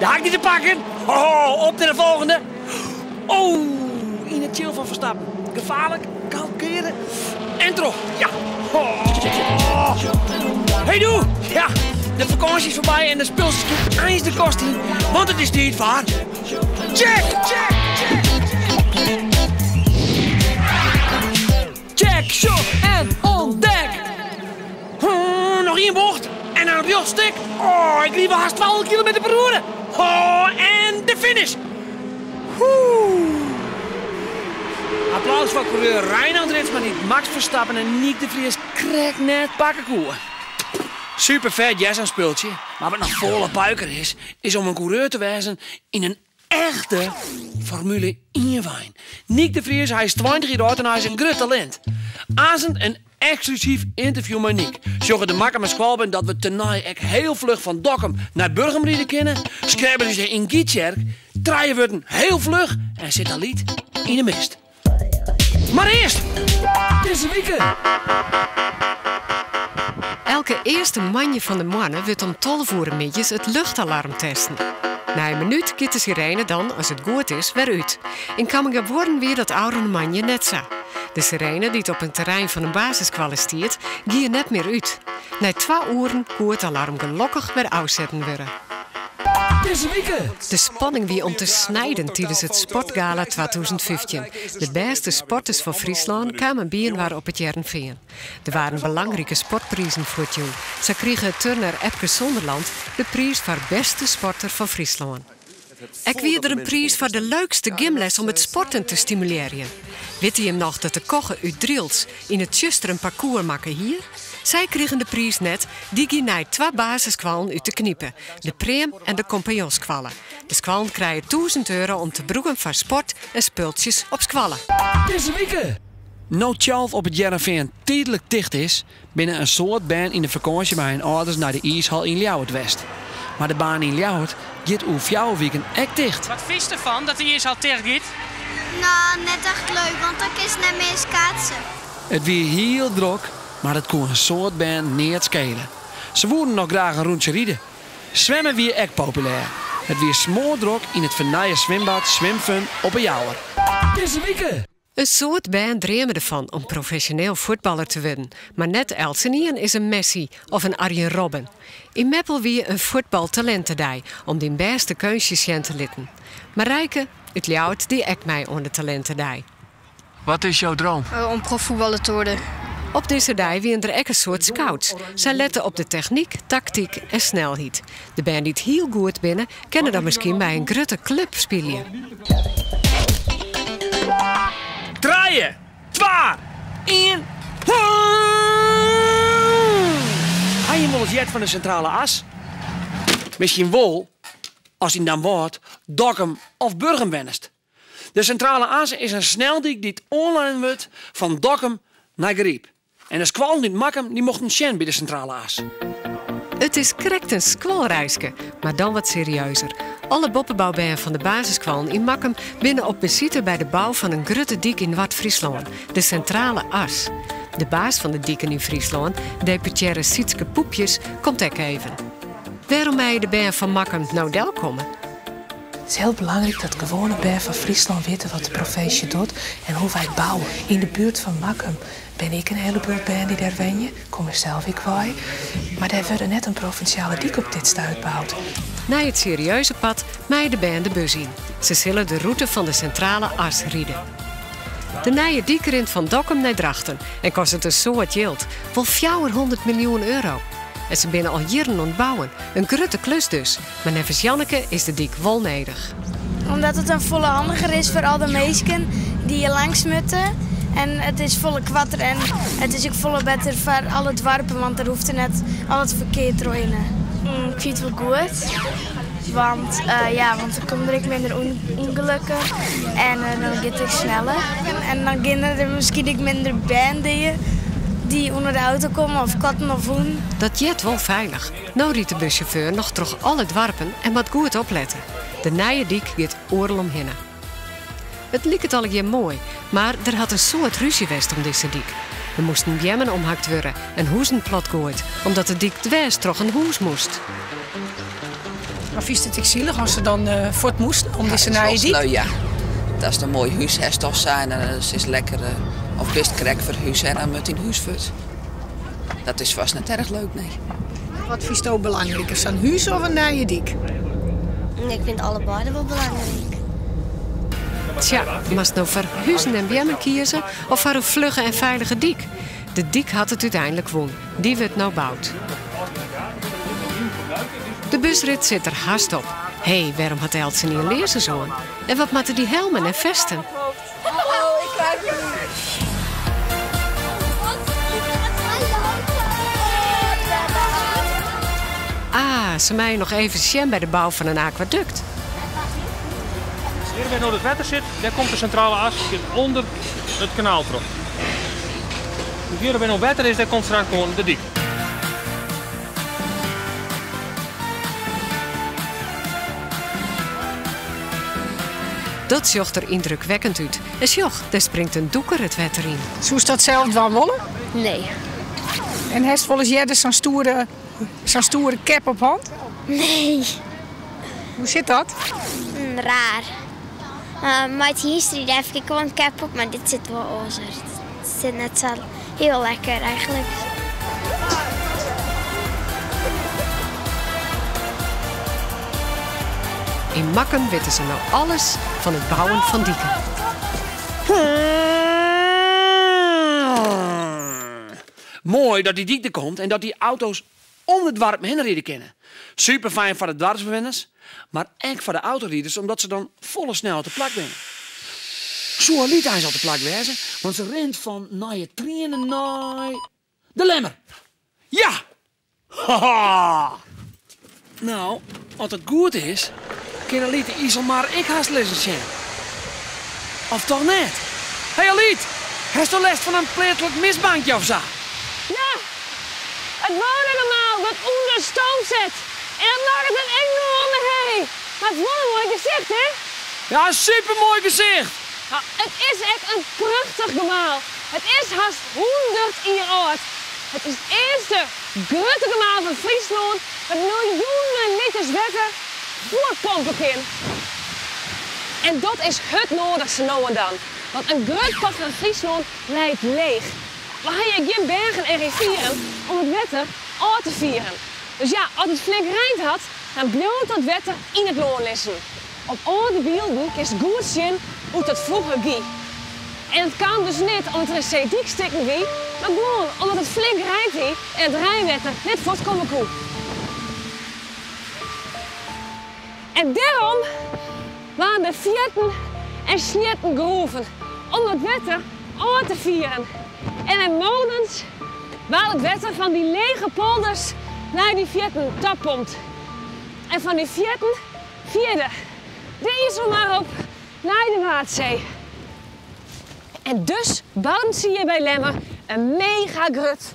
De hak dy te pakken. Oh, op nei de folgjende. Oh, yn it tsjil fan Verstappen. Gefaarlik, kalkeare en troch. Ja. Oh. Hey doe! Ja, de fakânsje is foarby en de spultsjes kinne eins de kast yn, want it is tiid foar Check, check, check. Check, sjoch en ûntdek. Oh, noch ien bocht en in rjocht stik. Oh, ik ried wol hast 12 kilometer per oere. Oh, en de finish. Oeh. Applaus foar koereur Reinhard Ritsma dy't Max Verstappen en Nyck de Vries krekt net pakke koe. Super fet, hear, sa'n spultsje. Mar wat noch folle puiker is, is om in koereur te wêzen yn in echte Formule 1-wein. Nyck de Vries, hy is 20 jier âld en hy is in grut talint. Aansend in eksklusyf ynterview mei Nyck. Sjogge de Makkumer skoalbern dat we tenei ek hiel fluch fan Dokkum nei Burgum ride kinne? Skerber is yn Gytsjerk, trije wurden hiel fluch en sit Alyt yn 'e mist. Mar earst dizze wike! Elke earste moandei fan de moanne wurdt om 12 oere middeis it luchtalarm testen. Nei in minút giet de sirene dan, as it goed is, wer út. Yn Camminghabuorren wie dat ôfrûne moandei net sa. De sirene dy't op in terrein fan in basisskoalle stiet, gie net mear út. Nei twa oeren koe it alarm gelokkich wer ôfsetten wurde. Dizze wike! De spanning wie om te snijden tidens it Sportgala 2015. De bêste sporters fan Fryslân kamen byinoar op It Hearrenfean. Der waarden belangrike sportprizen fuortjûn. Sa krige turner Epke Zonderland de priis foar bêste sporter fan Fryslân. Ek wie der in priis foar de leukste gymles om it sporten te stimulearjen. Witte jim noch dat de kogge út Drylts yn it tsjuster in parkoer makke hie? Sy krigen de priis net, dy gie nei twa basisskoallen út De Knipe, de Pream en de Kompanjonsskoalle. De skoallen krije tûzen euro om te brûken foar sport en spultsjes op skoalle. Dizze wike! No't Thialf op It Hearrenfean tydlik ticht is, binne in soad bern yn de fakânsje mei hun âlders nei de iishal yn Ljouwert west. Mar de baan yn Ljouwert giet oer fjouwer wiken ek ticht. Wat fynst derfan dat de iishal ticht giet? No, net echt leuk, want dan kinst net mear skaatse. It wie hiel drok, mar it koe in soad bern neat skele. Se woenen noch graach in rûntsje ride. Swimme wie ek populêr. It wie smoardrok yn it fernije swimbad Swimfun op 'e Jouwer. Dizze wike! In soad bern dreame derfan om profesjoneel fuotballer te wurden, mar net eltsenien is in Messi of in Arjen Robben. Yn Meppel wie in fuotbaltalintedei om dyn bêste keunstjes sjen te litten. Marijke út Ljouwert die ek mei oan de talintedei. Wat is jouw droom? Om profvoetballer te worden. Op dizze dei wiene der ek in soad scouts. Sy lette op de technyk, taktyk en snelheid. De bern dy't hiel goed binne, kinne dan miskien by in grutte klup spylje. Trije, twa, ien, Ha jim wolris heard fan de Sintrale As? Miskien wol, ast yn Damwâld, Dokkum of Burgum wennest. De Sintrale As is in sneldyk dy't oanlein wurdt fan Dokkum nei Garyp. En de skoallen út Makkum dy mochten sjen by de Sintrale As. It is krekt in skoalreiske, mar dan wat serieuzer. Alle boppeboubern fan de basisskoallen yn Makkum binne op besite by de bou fan in grutte dyk yn Noard-Fryslân, de Sintrale As. De baas fan de diken yn Fryslân, deputearre Sietske Poepjes, komt ek even. Wêrom meie de bern fan Makkum no delkomme? It is hiel belangryk dat gewoane bern fan Fryslân witte wat de provinsje docht en hoe wy bouwe. Yn de buert fan Makkum binne ek in hiele bult bern dy't dêr wenje, kom ik sels ek wei. Mar dêr wurde net in provinsjale dyk op dit stuit boud. Nei it serieuze part meie de bern de bus yn. Se sille de rûte fan de Sintrale As ride. De nije dyk rint fan Dokkum nei Drachten en kostet in soad jild, wol 400 miljoen euro. En se binne al jierren oan it bouwen. In grutte klus dus, mar neffens Janneke is de dyk wol nedich. Omdat it dan folle handiger is foar al de minsken dy't hjir langs moatte. En it is folle koarter en it is ek folle better foar alle doarpen, want der hoecht der net al it ferkear trochhinne. Ik fyn it wol goed, want ja, want der komme der ek minder ûngelokken en dan giet it ek sneller. En dan geane der miskien ek minder bern dea dy't ûnder de auto komme of katten of hûnen. Dat heart wol feilich. No rydt de bussjauffeur noch troch alle doarpen en moat goed oplette. De nije dyk giet oeral omhinne. It liket allegear moai, mar der hat in soad rúzje west om dizze dyk. Der moasten beammen omhakt wurde en huzen platgoaid, omdat de dyk dwers troch in hûs moast. Mar fynst it ek silich as se dan fuort moasten om dizze nije dyk? Ja, ja. Datst in moai hús hast of sa en dan is it lekker, of bist krekt ferhuze en dan moat dyn hús fuort. Dat is fêst net erch leuk, nee. Wat fynsto belangriker, sa'n hús of in nije dyk? Ik fyn it allebeide wol belangryk. Tsja, moatst no foar huzen en beammen kieze of foar in flugge en feilige dyk? De dyk hat it úteinlik wûn. Dy wurdt no boud. De busrit sit der hast op. Hé, wêrom hat eltsenien learzens oan? En wat moatte dy helmen en festen? Ah, se meie noch even sjen by de bou fan in akwadukt. Hjir wêr't no it wetter sit, dêr komt de sintrale as ûnder it kanaal troch. Dus hjir wêr't no wetter is, dêr komt straks gewoan de dyk. Dat sjocht der yndrukwekkend út. En sjoch, dêr springt in dûker it wetter yn. Soest dat sels dwaan wolle? Nee. En hast wolris earder sa'n stoere, sa'n stoere cap op hân? Nee. Hoe sit dat? Raar. Mei it hynsteriden ha ik ek wol in cap op, mar dit sit wol oars. It sit net sa hiel lekker eigentlik. Yn Makkum witte se no alles fan it bouwen fan diken. Moai dat dy dyk der komt en dat dy auto's om de doarpen hinne ride kinne. Superfijn foar de doarpsbewenners, mar ek foar de autoriders omdat se dan folle sneller te plak binne. Soe Alyt eins al te plak wêze, want se rint fan Nijetrine nei De Lemmer. Ja! Haha! No, as it goed is, kin Alyt de Iselmar ek hast lizzen sjen. Of toch net? Hey Alyt, hasto lêst fan in pleatslik mistbankje of sa? Ja, it Woudagemaal wurdt ûnder stoom set en dat makket in enoarme herrie. Mar it is wol in moai gesicht, hè? Ja, supermoai gesicht! No, it is ek in prachtich gemaal. It is hast hûndert jier âld. It is it earste grutte gemaal fan Fryslân dat miljoenen liters wetter fuortpompe kin. En dat is hurd noadich sa no en dan, want in grut part fan Fryslân leit leech. We ha hjir gjin bergen en rivieren om it wetter ôf te fieren. Dus ja, as it flink reind hat, dan bliuwt dat wetter yn it lân lizzen. Op âlde bylden kinst goed sjen hoe't dat froeger gie. En it kaam dus net omdat der in seedyk stikken wie, mar gewoan omdat it flink reind hie en it reinwetter net fuortkomme koe. En dêrom waarden der fearten en sleatten groeven om dat wetter ôf te fieren. En mei molens waard it wetter fan dy lege polders nei dy fearten ta pompt. En fan dy fearten fierder de Iselmar op nei de Waadsee. En dus bouden se hjir by Lemmer in mega grut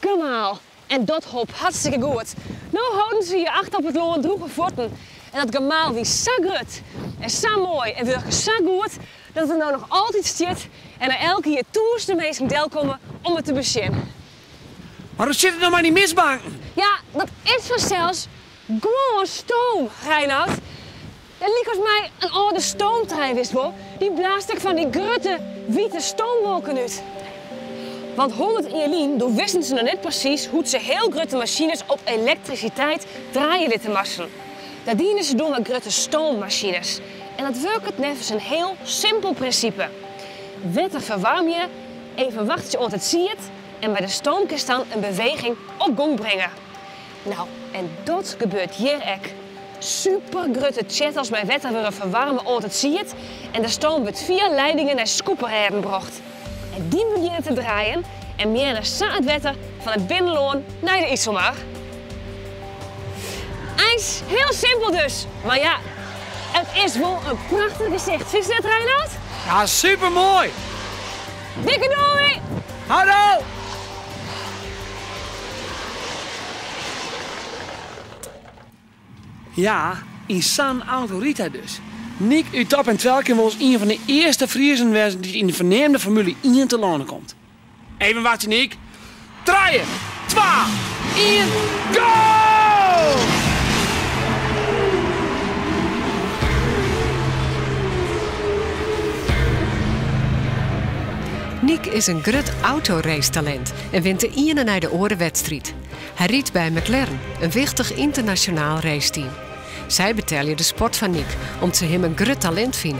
gemaal. En dat holp hartstikke goed. No holden se hjir achter op it lân drûge fuotten. En dat gemaal wie sa grut en sa moai en wurke sa goed dat it der no noch altyd stiet en der elk jier tûzenen minsken delkomme om it te besjen. Mar hoe sit it no mei dy mistbanken? Ja, dat is fansels gewoan stoom, Reinout. It lykas mei in âlde stoomtrein, witst wol, dy blaast ek fan dy grutte wite stoomwolken út. Want hûndert jier lyn, doe wisten se noch net presys hoe't se hiel grutte masines op elektrisiteit draaie litte moasten. Dat diene se doe mei grutte stoommasines. En dat wurket neffens in hiel simpel prinsipe. Wetter ferwaarmje, even wachtsje oant it siedt en mei de stoom kinst dan in beweging op gong bringe. No, en dat gebeurt hjir ek. Supergrutte tsjettels mei wetter wurde ferwaarme oant it siedt en de stoom wurdt fia leidingen nei skoeperêden brocht. En dy begjinne te draaien en meane sa it wetter fan it binnenlân nei de Iselmar. Eins hiel simpel dus, mar ja, it is wol in prachtich gesicht, fynst net Reinout? Ja, supermoai! Dikke doei! Houdoe! Ja, yn sa'n auto rydt hy dus. Nyck út Top en Twel kin wolris ien fan de earste Friezen wêze dy't yn de ferneamde Formule ien telâne komt. Even wachtsje Nyck. Trije, twa, ien, go! is in grut autoracetalint en wint de iene nei de oare wedstriid. Hy rydt by McLaren, in wichtich ynternasjonaal raceteam. Sy betelje de sport fan Nyck, om't se him in grut talint fine.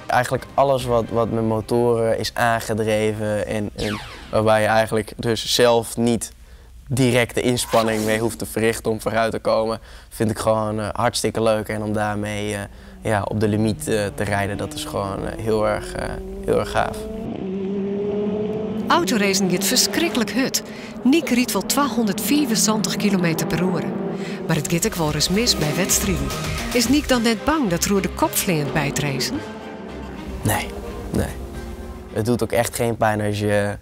Eigenlijk alles wat, wat met motoren is aangedreven en, en waarbij je eigenlijk dus zelf niet direct de inspanning mee hoeft te verrichten om vooruit te komen, vind ik gewoon eh, hartstikke leuk. En om daarmee eh, ja, op de limiet eh, te rijden, dat is gewoon heel erg, heel erg gaaf. Autoracen giet ferskriklik hurd. Nyck rydt wol 275 kilometer per oere. Mar it giet ek wolris mis by wedstriden. Is Nyck dan net bang dat er oer de kop fleant by it racen? Nee, nee. Het doet ook echt geen pijn als je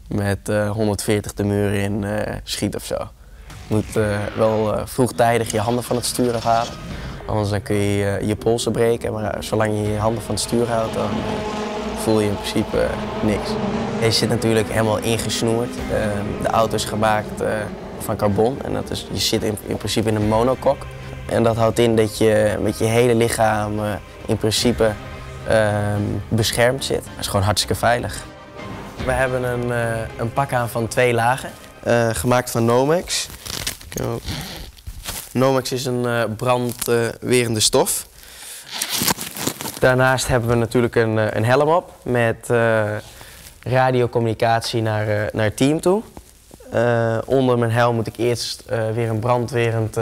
met 140 de muur in schiet of zo. Je moet wel vroegtijdig je handen van het stuur afhalen. Anders dan kun je je polsen breken. Maar zolang je je handen van het stuur houdt, dan voel je in principe niks. Je zit natuurlijk helemaal ingesnoerd. De auto is gemaakt van carbon en dat is, je zit in, in principe in een monocoque. En dat houdt in dat je met je hele lichaam in principe beschermd zit. Dat is gewoon hartstikke veilig. We hebben een, een pak aan van twee lagen, gemaakt van Nomex. Nomex is een brandwerende stof. Daarnaast hebben we natuurlijk een, een helm op met radiocommunicatie naar, naar het team toe. Onder mijn helm moet ik eerst weer een brandwerend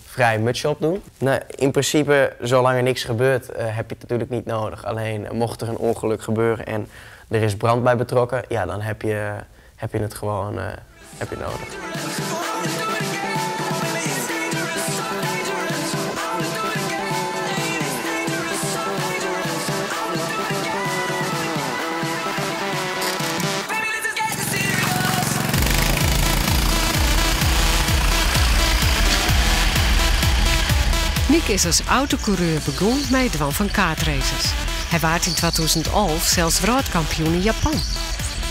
vrij mutsje opdoen. Nou, in principe, zolang er niks gebeurt, heb je het natuurlijk niet nodig. Alleen mocht er een ongeluk gebeuren en er is brand bij betrokken, ja, dan heb je, heb je het gewoon heb je nodig. Nyck is as autokoereur begûn mei it dwaan fan kartraces. Hy waard yn 2011 sels wrâldkampioen yn Japan.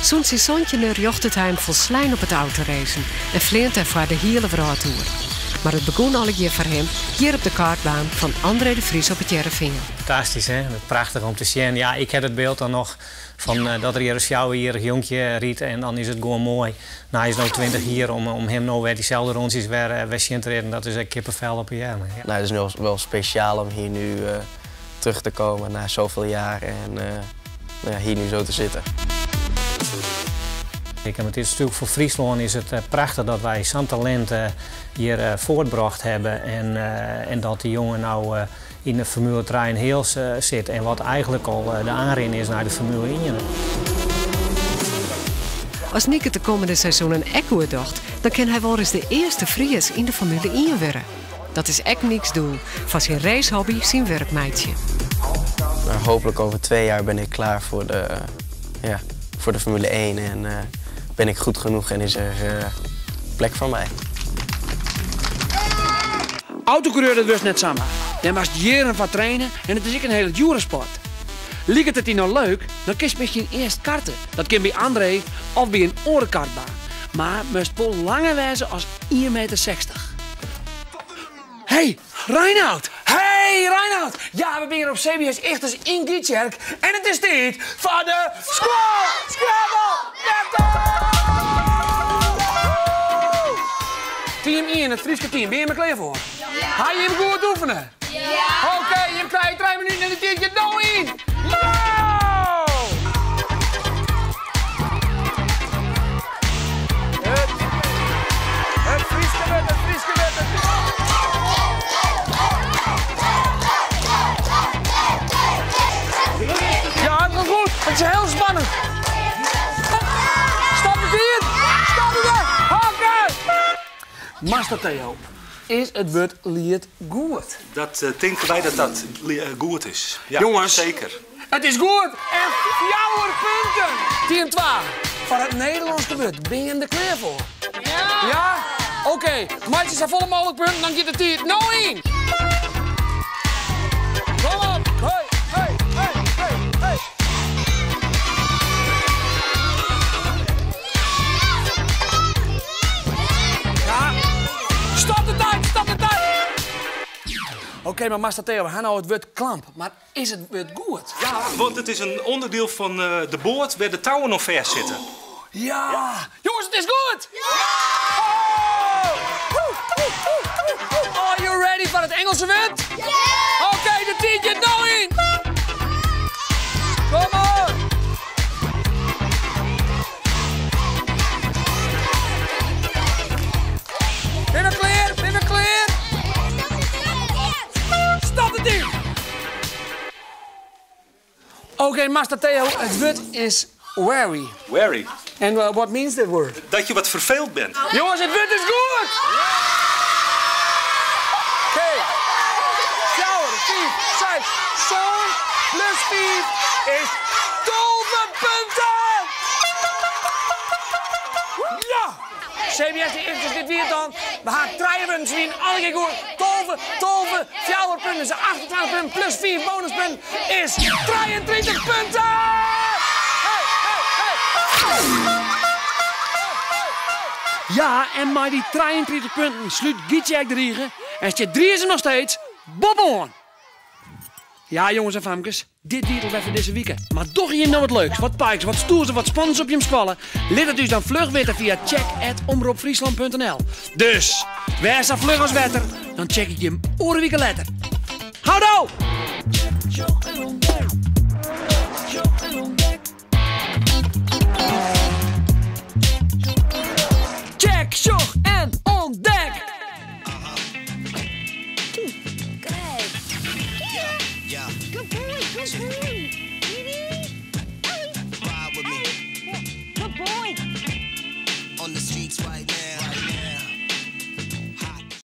Sûnt syn santjinde rjochtet hy him folslein op it autoracen en fleant dêrfoar de hiele wrâld oer. Mar it begûn allegear foar him hjir op de kartbaan fan André de Vries op It Hearrenfean. Fantastysk, hè? Prachtich om te sjen. Ja, ik ha it byld dan noch fan dat er hjir as fjouwerjierrich jonkje rydt en dan is it gewoan moai. No, hy is no 20 jier om, om him no wer dyselde rûntsjes wer, wer sjen te riden. Dat is ek kippenvel op 'e earmen. Ja. Nou, het is nu wel speciaal om hier nu terug te komen na zoveel jaar en nou ja, hier nu zo te zitten. Ik, het is natuerlik foar Fryslân is it prachtich dat wy sa'n talint hjir fuortbrocht hawwe en, en dat dy jonge no yn de Formule 3,5 sit en wat eigentlik al de oanrin is nei de Formule 1. As Nyck it de kommende seizoenen ek goed docht, dan kin hy wolris de earste Fries yn de Formule 1 wurde. Dat is ek Nycks doel, fan syn racehobby syn wurk meitsje. Nou, hopelijk over 2 jaar ben ik klaar voor de, ja, voor de Formule 1 en ben ik goed genoeg en is er plek voor mij. Autokoereur, dat wurdst net samar. Dêr moatst jierren foar traine en it is ek in hiele djoere sport. Liket it dy no leuk, dan kinst miskien earst karte. Dat kin by André of by in oare kartbaan. Mar moatst wol langer wêze as 1,60 meter. Hey, Reinoud! Hey, Reinoud! Ja, we binne hjir op CBS Ichthus yn Gytsjerk en it is tiid foar de Skoal Scrabble Battle! Team 1, it Fryske team, binne jimme klear foar? Ja! Ha jim goed oefene? Ja! Oké, jim krije 3 minuten en de tiid giet no yn! No! It, it Fryske wurd, it Fryske wurd, it Ja, it giet goed. It is hiel spannend. Stop de tiid! Stop de tiid! Oké! Master Theo, is it wurd liet goed? Dat tinke wy dat dat goed is. Ja, Jonges, seker. It is goed en 4 punten. Team 2, foar it Nederlânske wurd. Binne jim der klear foar? Ja! Ja? Oké, meitsje sa folle mooglik punten, dan giet de tiid no yn. Kom op! Hey, hey, hey, hey, hey. Ja. Stop de tiid, stop de tiid! Oké, mar master Theo, we ha no it wurd klamp, mar is it wurd goed? Ja, want it is in ûnderdiel fan de boat wêr de touwen oan fêst sitte. Ja! Jonges, it is goed! Are you ready foar it Engelse wurd? Oké, de tiid giet no yn! Kom op! Binne we klear? Binne we klear? Stop de tiid! Oké, master Theo, it wurd is weary. Weary. And what means that word? Dat je wat ferfeeld bent. Jongens, it wurd is goed! Oké. 4, 5, 6, 7 plus 5 is 12 punten! Ja! CBS, de eerste is dit wie it dan. We ha trije wurden se wienen allegear goed. 12, 12, fjouwer punten is 28 punten plus 5 bonuspunten is 33 punten! Hey, hey, hey. Ja, en mei dy 33 punten slút Gytsjerk de rige en stiet Driezum noch steeds boppe-oan. Ja, jonges en famkes, dit wie it alwer foar dizze wike. Mar dogge jim no wat leuks, wat pikes, wat stoers of wat spannends op jim skoalle? Lit it ús dan fluch witte fia check@omropfriesland.nl. Dus, wês sa fluch as wetter, dan check ik jim oare wike letter. Houdoe!